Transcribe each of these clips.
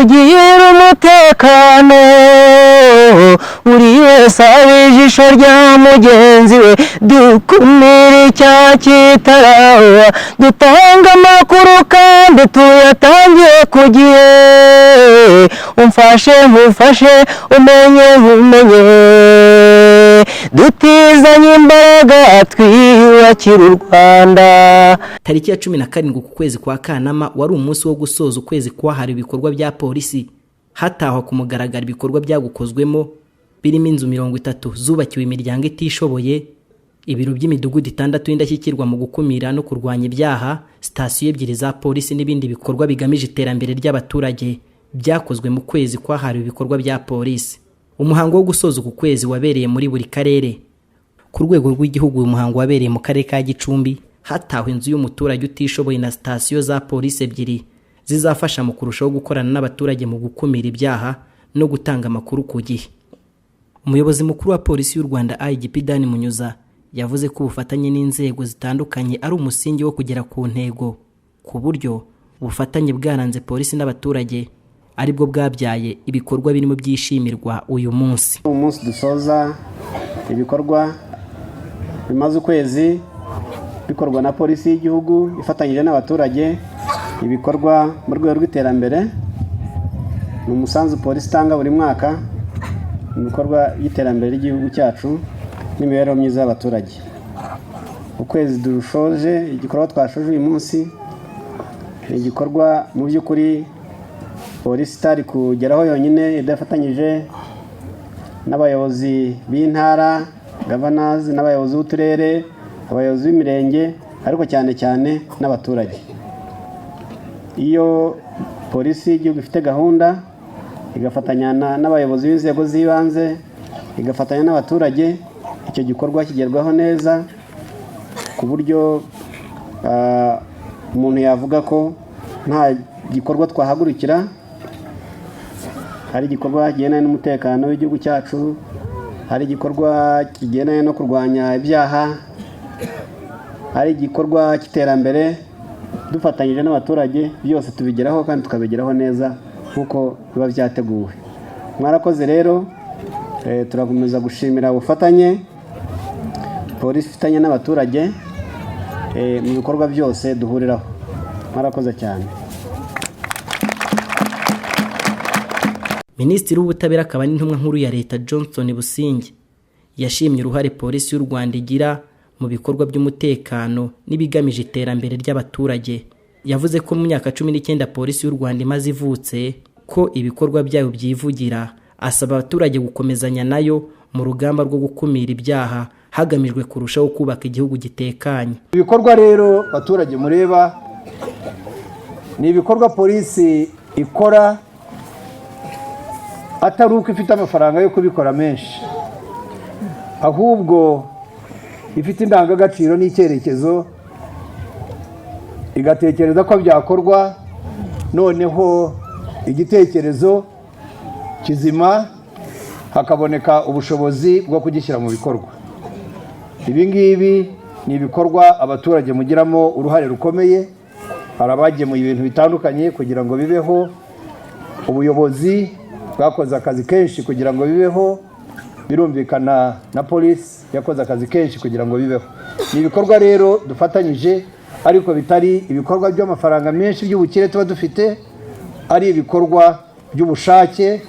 Tugire umutekano, buri wese abe ijisho rya mugenzi we. Dukumire icyaha kitaraba, dutange amakuru kandi tuyatangiye ku gihe. Umfashe nkufashe, umenye nkumenye, dutizanye imbaraga, twiyubakira u Rwanda. Tariki ya 17 ku kwezi kwa Kanama wari umunsi wo gusoza ukwezi kwahariwe ibikorwa bya polisi. Hatahwa ku mugaragaro ibikorwa byagukozwemo, birimo inzu 30 zubakiwe imiryango itishoboye, ibiro by'imidugudu itandatu y'indashyikirwa mu gukumira no kurwanya ibyaha, sitasiyo ebyiri za polisi n'ibindi bikorwa bigamije iterambere ry'abaturage byakozwe mu kwezi kwahariwe ibikorwa bya polisi. Umuhango wo gusoza uku kwezi wabereye muri buri karere. Ku rwego rw'igihugu, uyu muhango wabereye mu karere ka Gicumbi, hatahwa inzu y'umuturage utishoboye na sitasiyo za polisi ebyiri zizafasha mu kurushaho gukorana n'abaturage mu gukumira ibyaha no gutanga amakuru ku gihe. Umuyobozi mukuru wa Polisi y'u Rwanda, IGP Dan Munyuza, yavuze ko ubufatanye n'inzego zitandukanye ari umusingi wo kugera ku ntego, ku buryo ubufatanye bwaranze polisi n'abaturage aribwo bwabyaye ibikorwa birimo byishimirwa uyu munsi. Umunsi dusoza ibikorwa bimaze ukwezi bikorwa na Polisi y'igihugu ifatanyije n'abaturage, ibikorwa mu rwego rw'iterambere, ni umusanzu polisi itanga buri mwaka mu bikorwa by'iterambere ry'igihugu cyacu n'imibereho myiza y'abaturage. Ukwezi dushoje, igikorwa twashoje uyu munsi ni igikorwa mu by'ukuri polisi itari kugeraho yonyine idafatanyije n'abayobozi b'intara, governors, n'abayobozi b'uturere, abayobozi b'imirenge, ariko cyane cyane n'abaturage. Iyo Polisi y'igihugu ifite gahunda, igafatanya n'abayobozi b'inzego z'ibanze, igafatanya n'abaturage, icyo gikorwa kigerwaho neza, ku buryo umuntu yavuga ko nta gikorwa twahagurukira, hari igikorwa kigendanye n'umutekano w'igihugu cyacu, hari igikorwa kigendanye no kurwanya ibyaha, hari igikorwa cy'iterambere, dufatanyije n'abaturage byose tubigeraho kandi tukabigeraho neza nk'uko biba byateguwe. Mwarakoze rero. Turakomeza gushimira ubufatanye polisi ifitanye n'abaturage mu bikorwa byose duhuriraho. Mwarakoze cyane. Minisitiri w'Ubutabera akaba n'intumwa nkuru ya Leta, Johnston Busingye, yashimye uruhare Polisi y'u Rwanda igira mu bikorwa by'umutekano n'ibigamije iterambere ry'abaturage. Yavuze ko mu myaka 19 Polisi y'u Rwanda imaze ivutse, ko ibikorwa byayo byivugira, asaba abaturage gukomezanya nayo mu rugamba rwo gukumira ibyaha hagamijwe kurushaho kubaka igihugu gitekanye. Ibikorwa rero baturage mureba ni ibikorwa polisi ikora atari uko ifite amafaranga yo kubikora menshi, ahubwo ifite indangagaciro n'icyerekezo, igatekereza ko byakorwa, noneho igitekerezo kizima hakaboneka ubushobozi bwo kugishyira mu bikorwa. Ibi ngibi ni ibikorwa abaturage mugiramo uruhare rukomeye. Hari abagemuye ibintu bitandukanye kugira ngo bibeho, ubuyobozi bwakoze akazi kenshi kugira ngo bibeho, birumvikana na polisi yakoze akazi kenshi kugira ngo bibeho. Ni ibikorwa rero dufatanyije, ariko bitari ibikorwa by'amafaranga menshi by'ubukire tuba dufite, ari ibikorwa by'ubushake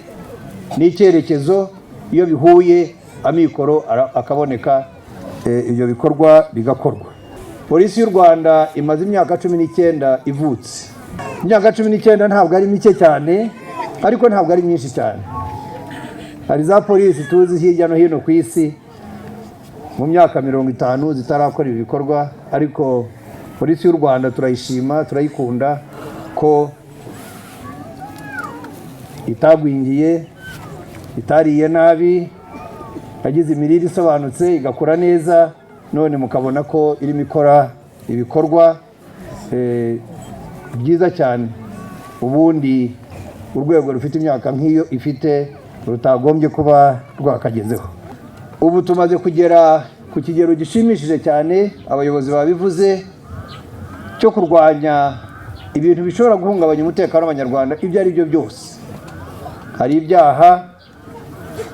n'icyerekezo. Iyo bihuye, amikoro akaboneka, ibyo bikorwa bigakorwa. Polisi y'u Rwanda imaze imyaka 19 ivutse. Imyaka 19 ntabwo ari mike cyane, ariko ntabwo ari myinshi cyane. Hari za polisi tuzi hirya no hino ku isi mu myaka 50 zitarakora ibi bikorwa, ariko Polisi y'u Rwanda turayishima, turayikunda ko itagwingiye, itariye nabi, yagize imirire isobanutse, igakura neza, none mukabona ko irimo ikora ibikorwa byiza cyane, ubundi urwego rufite imyaka nk'iyo ifite rutagombye kuba rwakagezeho. Ubu tumaze kugera ku kigero gishimishije cyane, abayobozi babivuze, cyo kurwanya ibintu bishobora guhungabanya umutekano w'Abanyarwanda ibyo ari byo byose. Hari ibyaha,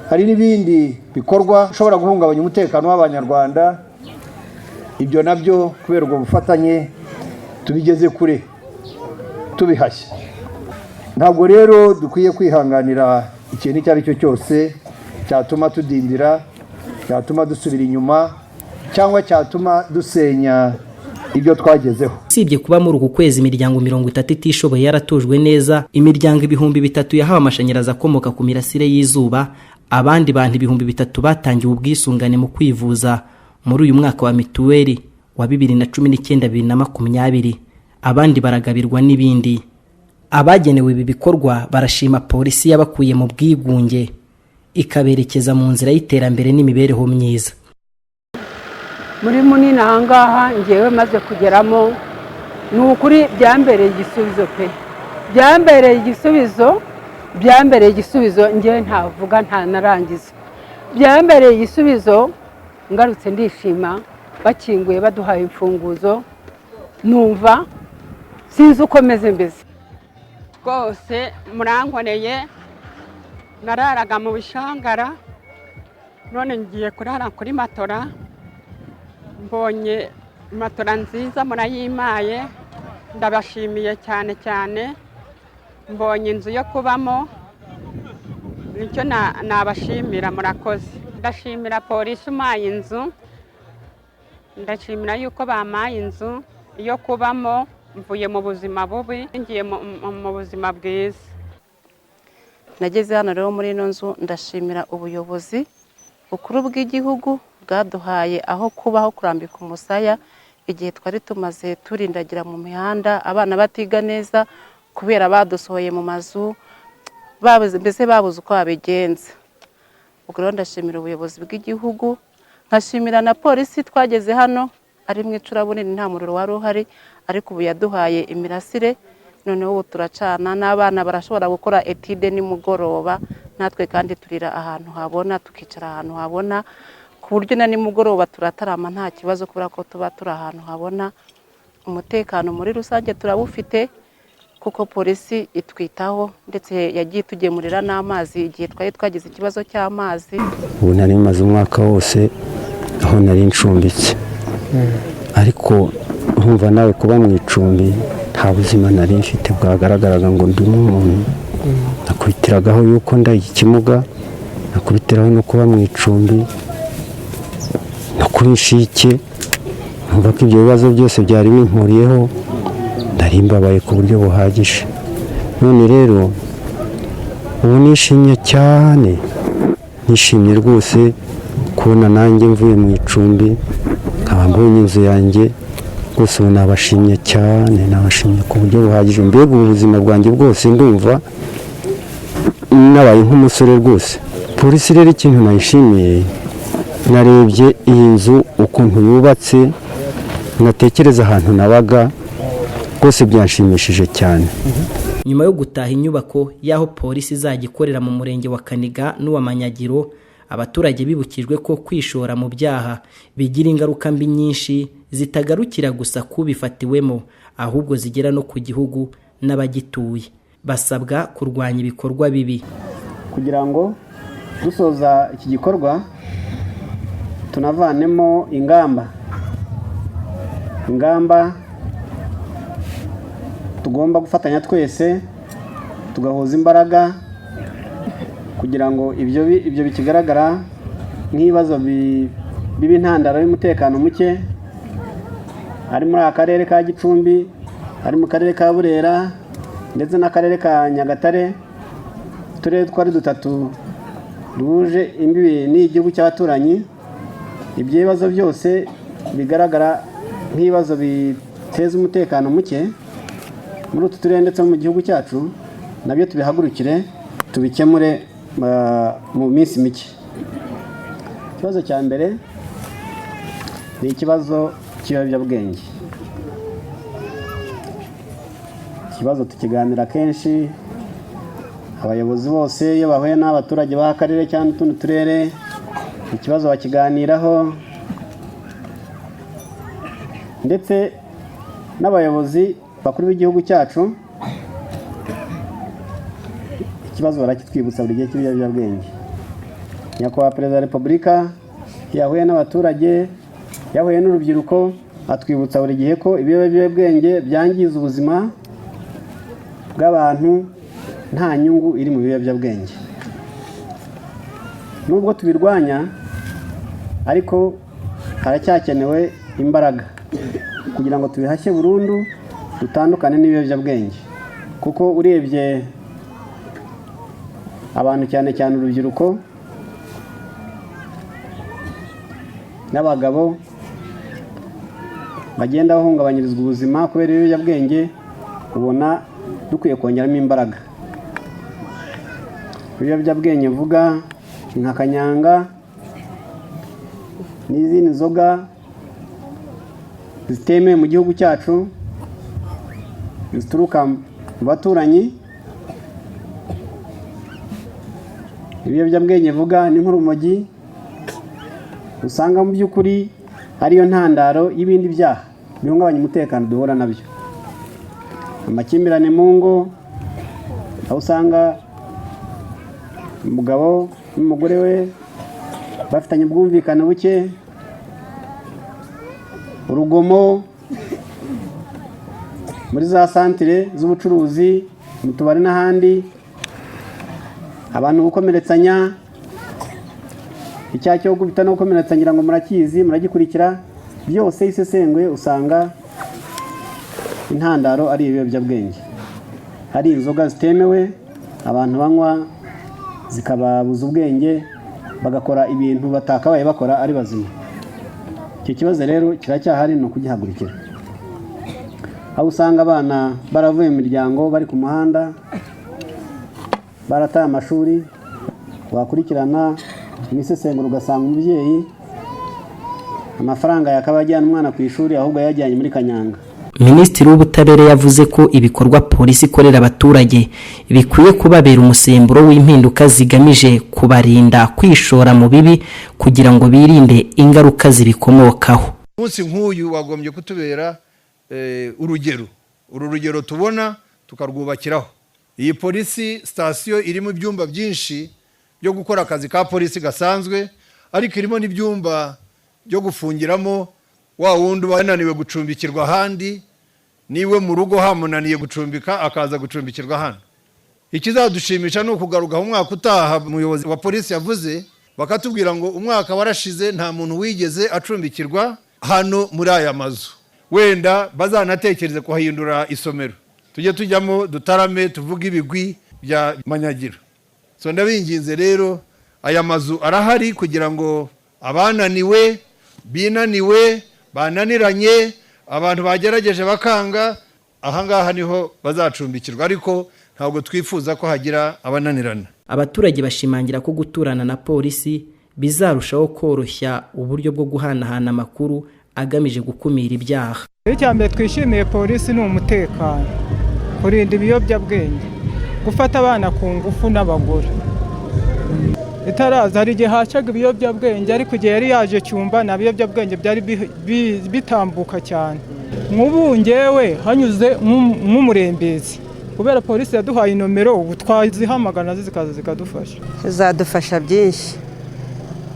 hari n'ibindi bikorwa bishobora guhungabanya umutekano w'Abanyarwanda. Ibyo nabyo kubera ubwo bufatanye tubigeze kure, tubihashye. Ntabwo rero dukwiye kwihanganira ikintu icyo ari cyo cyose cyatuma tudindira, cyatuma dusubira inyuma cyangwa cyatuma dusenya ibyo twagezeho. Usibye kuba muri uku kwezi imiryango 30 itishoboye yaratujwe neza, imiryango 3000 yahawe amashanyarazi akomoka ku mirasire y'izuba, abandi bantu 3000 batangiwe ubwisungane mu kwivuza muri uyu mwaka wa mituweli wa 2019 2020, abandi baragabirwa n'ibindi. Abagenewe ibi bikorwa barashima polisi yabakuye mu bwigunge ikaberekeza mu nzira y'iterambere n'imibereho myiza. Muri munini ahangaha ngewe maze kugeramo, ni ukuri byambereye igisubizo pe, byambereye igisubizo, byambereye igisubizo. Ngewe ntavuga ntanarangiza, byambereye igisubizo. Ngarutse ndishima, bakinguye baduhaye imfunguzo, numva sinzi uko meze mbese. Rwose murankoreye, nararaga mu bishangara, none ngiye kurara kuri matora. Mbonye matora nziza murayimaye, ndabashimiye cyane cyane. Mbonye inzu yo kubamo, nicyo nabashimira, murakoze. Ndashimira polisi umaye inzu, ndashimira yuko bamaye inzu yo kubamo. Mvuye mu buzima bubi ngiye mu buzima bwiza. Nageze hano rero muri ino nzu, ndashimira ubuyobozi bukuru bw'igihugu bwaduhaye aho kubaho, kurambika umusaya igihe twari tumaze turindagira mu mihanda, abana batiga neza kubera badusohoye mu mazu, mbese babuze uko babigenza. Ubwo rero ndashimira ubuyobozi bw'igihugu, nkashimira na polisi. Twageze hano ari mu icuraburindi, nta muriro wari uhari, ariko ubu yaduhaye imirasire, noneho ubu turacana n'abana barashobora gukora étude nimugoroba. Natwe kandi turira ahantu habona, tukicara ahantu habona, ku buryo na nimugoroba turatarama nta kibazo, kubera ko tuba turi ahantu habona. Umutekano muri rusange turawufite kuko polisi itwitaho, ndetse yagiye itugemurira n'amazi igihe twari twagize ikibazo cy'amazi. Ubu nari maze umwaka wose aho nari ncumbitse, ariko nkumva nawe kuba mu icumbi nta buzima nari mfite bwagaragaraga ngo ndimo umuntu. Nakubitiragaho yuko ndaye ikimuga, nakubitiraho no kuba mu icumbi no kuba inshike. Numva ko ibyo bibazo byose byari bimpuriyeho, nari mbabaye ku buryo buhagije. None rero ubu nishimye cyane, nishimye rwose kubona nanjye mvuye mu icumbi nkaba mbonye inzu yanjye. Rwose ubu nabashimye cyane, nabashimye ku buryo buhagije. Mbega ubu buzima bwanjye bwose ndumva nabaye nk'umusore rwose. Polisi rero ikintu nayishimiye, narebye iyi nzu ukuntu yubatse, natekereza ahantu nabaga, rwose byanshimishije cyane. Nyuma yo gutaha inyubako y'aho polisi izajya ikorera mu murenge wa Kaniga n'uwa Manyagiro, abaturage bibukijwe ko kwishora mu byaha bigira ingaruka mbi nyinshi zitagarukira gusa kubifatiwemo, ahubwo zigera no ku gihugu n'abagituye. Basabwa kurwanya ibikorwa bibi. Kugira ngo dusoza iki gikorwa tunavanemo ingamba tugomba gufatanya twese, tugahuza imbaraga kugira ngo ibyo bikigaragara nk'ibibazo biba intandaro y'umutekano muke, ari muri aka karere ka Gicumbi, ari mu karere ka Burera ndetse n'akarere ka Nyagatare, uturere twari dutatu duhuje imbibi n'igihugu cy'abaturanyi. Ibyo bibazo byose bigaragara nk'ibibazo biteza umutekano muke muri utu turere ndetse no mu gihugu cyacu, nabyo tubihagurukire tubikemure mu minsi mike. Ikibazo cya mbere ni ikibazo cy'ibiyobyabwenge. Ikibazo tukiganira kenshi, abayobozi bose iyo bahuye n'abaturage b'akarere cyangwa utundi turere, ikibazo bakiganiraho, ndetse n'abayobozi bakuru b'igihugu cyacu. Ikibazo barakitwibutsa buri gihe cy'ibiyobyabwenge. Nyakubahwa Perezida wa Repubulika yahuye n'abaturage, yahuye n'urubyiruko, atwibutsa buri gihe ko ibiyobyabwenge byangiza ubuzima bw'abantu, nta nyungu iri mu biyobyabwenge. Nubwo tubirwanya ariko haracyakenewe imbaraga kugira ngo tubihashye burundu, dutandukane n'ibiyobyabwenge, kuko urebye abantu, cyane cyane urubyiruko n'abagabo, bagenda bahungabanyirizwa ubuzima kubera ibiyobyabwenge, ubona dukwiye kongeramo imbaraga. Ibiyobyabwenge mvuga ni nka kanyanga n'izindi nzoga zitemewe mu gihugu cyacu zituruka mu baturanyi. Ibiyobyabwenge mvuga ni nk'urumogi, usanga mu by'ukuri ariyo ntandaro y'ibindi byaha bihungabanya umutekano duhura nabyo. Amakimbirane mu ngo, aho usanga umugabo n'umugore we bafitanye ubwumvikane buke, urugomo muri za santire z'ubucuruzi, mu tubari n'ahandi, abantu gukomeretsanya, icyaha cyo gukubita no gukomeretsa ngira ngo murakizi, muragikurikira byose. Isesenguye usanga intandaro ari ibiyobyabwenge, hari inzoga zitemewe abantu banywa zikababuza ubwenge, bagakora ibintu batakabaye bakora ari bazima. Icyo kibazo rero kiracyahari, ni ukugihagurukira. Aho usanga abana baravuye mu miryango, bari ku muhanda, barataye amashuri, wakurikirana mu isesengura ugasanga umubyeyi amafaranga yakaba ajyana umwana ku ishuri ahubwo yajyanye muri kanyanga. Minisitiri w'Ubutabera yavuze ko ibikorwa polisi ikorera abaturage bikwiye kubabera umusemburo w'impinduka zigamije kubarinda kwishora mu bibi kugira ngo birinde ingaruka zibikomokaho. Umunsi nk'uyu wagombye kutubera urugero, uru rugero tubona tukarwubakiraho. Iyi polisi sitasiyo irimo ibyumba byinshi byo gukora akazi ka polisi gasanzwe, ariko irimo n'ibyumba byo gufungiramo wa wundi uba yananiwe gucumbikirwa ahandi, niwe mu rugo hamunaniye gucumbika akaza gucumbikirwa hano. Ikizadushimisha ni ukugaruka umwaka utaha, umuyobozi wa polisi yavuze, bakatubwira ngo umwaka warashize nta muntu wigeze acumbikirwa hano muri aya mazu. Wenda bazanatekereze kuhahindura isomero, tujye tujyamo dutarame, tuvuge ibigwi bya Manyagiro. So ndabinginze rero, aya mazu arahari kugira ngo abananiwe, binaniwe, bananiranye, abantu bagerageje bakanga, ahangaha niho bazacumbikirwa, ariko ntabwo twifuza ko hagira abananirana. Abaturage bashimangira ko guturana na polisi bizarushaho koroshya uburyo bwo guhanahana amakuru agamije gukumira ibyaha. Icya mbere twishimiye polisi ni umutekano, kurinda ibiyobyabwenge, gufata abana ku ngufu n'abagore. Itaraza hari igihe hacaga ibiyobyabwenge, ariko igihe yari yaje cyumba nta biyobyabwenge byari bitambuka cyane. Nk'ubu ngewe hanyuze nk'umurembezi, kubera polisi yaduhaye inomero, ubu twazihamagara nazo zikaza zikadufasha. Zizadufasha byinshi,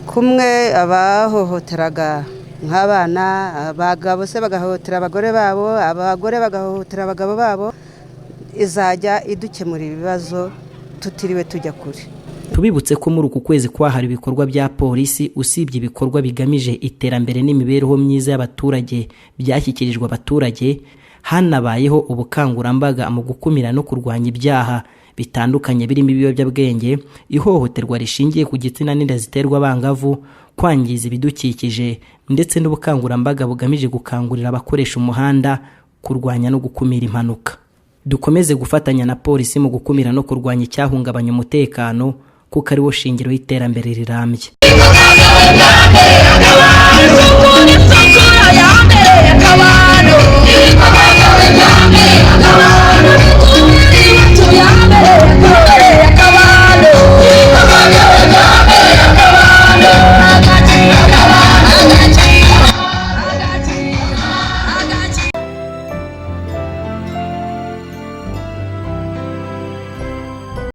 kumwe abahohoteraga nk'abana, abagabo se bagahohotera abagore babo, abagore bagahohotera abagabo babo, izajya idukemura ibibazo tutiriwe tujya kure. Tubibutse ko muri uku kwezi kwahariwe ibikorwa bya polisi, usibye ibikorwa bigamije iterambere n'imibereho myiza y'abaturage byashyikirijwe abaturage, hanabayeho ubukangurambaga mu gukumira no kurwanya ibyaha bitandukanye birimo ibiyobyabwenge, ihohoterwa rishingiye ku gitsina n'inda ziterwa abangavu, kwangiza ibidukikije, ndetse n'ubukangurambaga bugamije gukangurira abakoresha umuhanda kurwanya no gukumira impanuka. Dukomeze gufatanya na polisi mu gukumira no kurwanya icyahungabanya umutekano, kuko ari wo shingiro y'iterambere rirambye.